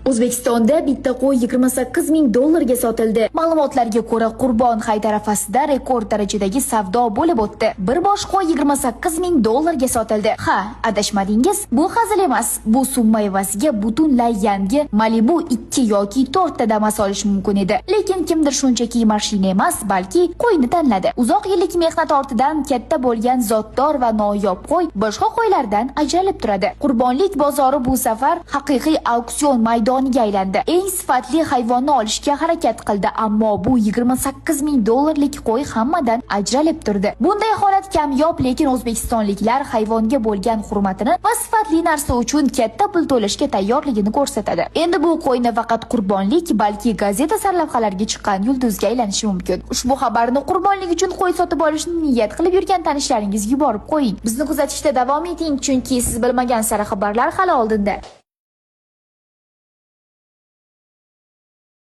O'zbekistonda bitta qo'y 28 ming dollarga sotildi. Ma'lumotlarga ko'ra, Qurbon hayit arafasida rekord darajadagi savdo bo'lib o'tdi. Bir bosh qo'y 28 ming dollarga sotildi. Ha, adashmadingiz. Bu hazil emas. Bu summa evaziga butunlay yangi Malibu 2 yoki 4 ta Damas olish mumkin edi. Lekin kimdir shunchaki mashina emas, balki qo'yni tanladi. Uzoq yillik mehnat ortidan katta bo'lgan zotdor va noyob qo'y boshqa qo'ylardan ajralib turadi. Qurbonlik bozori bu safar haqiqiy auksion maydoniga aylandi. Eng sifatli hayvonni olishga harakat qildi, ammo bu 28 ming dollarlik qo'y hammadan ajralib turdi. Bunday holat kamyob, lekin o'zbekistonliklar hayvonga bo'lgan hurmatini va sifatli narsa uchun katta pul to'lashga tayyorligini ko'rsatadi. Endi bu qo'y nafaqat qurbonlik, balki gazeta sarlavhalariga chiqqan yulduzga aylanishi mumkin. Ushbu xabarni qurbonlik uchun qo'y sotib olishni niyat qilib yurgan tanishlaringizga yuborib qo'ying. Bizni kuzatishda davom eting, chunki siz bilmagan sara xabarlar hali oldinda.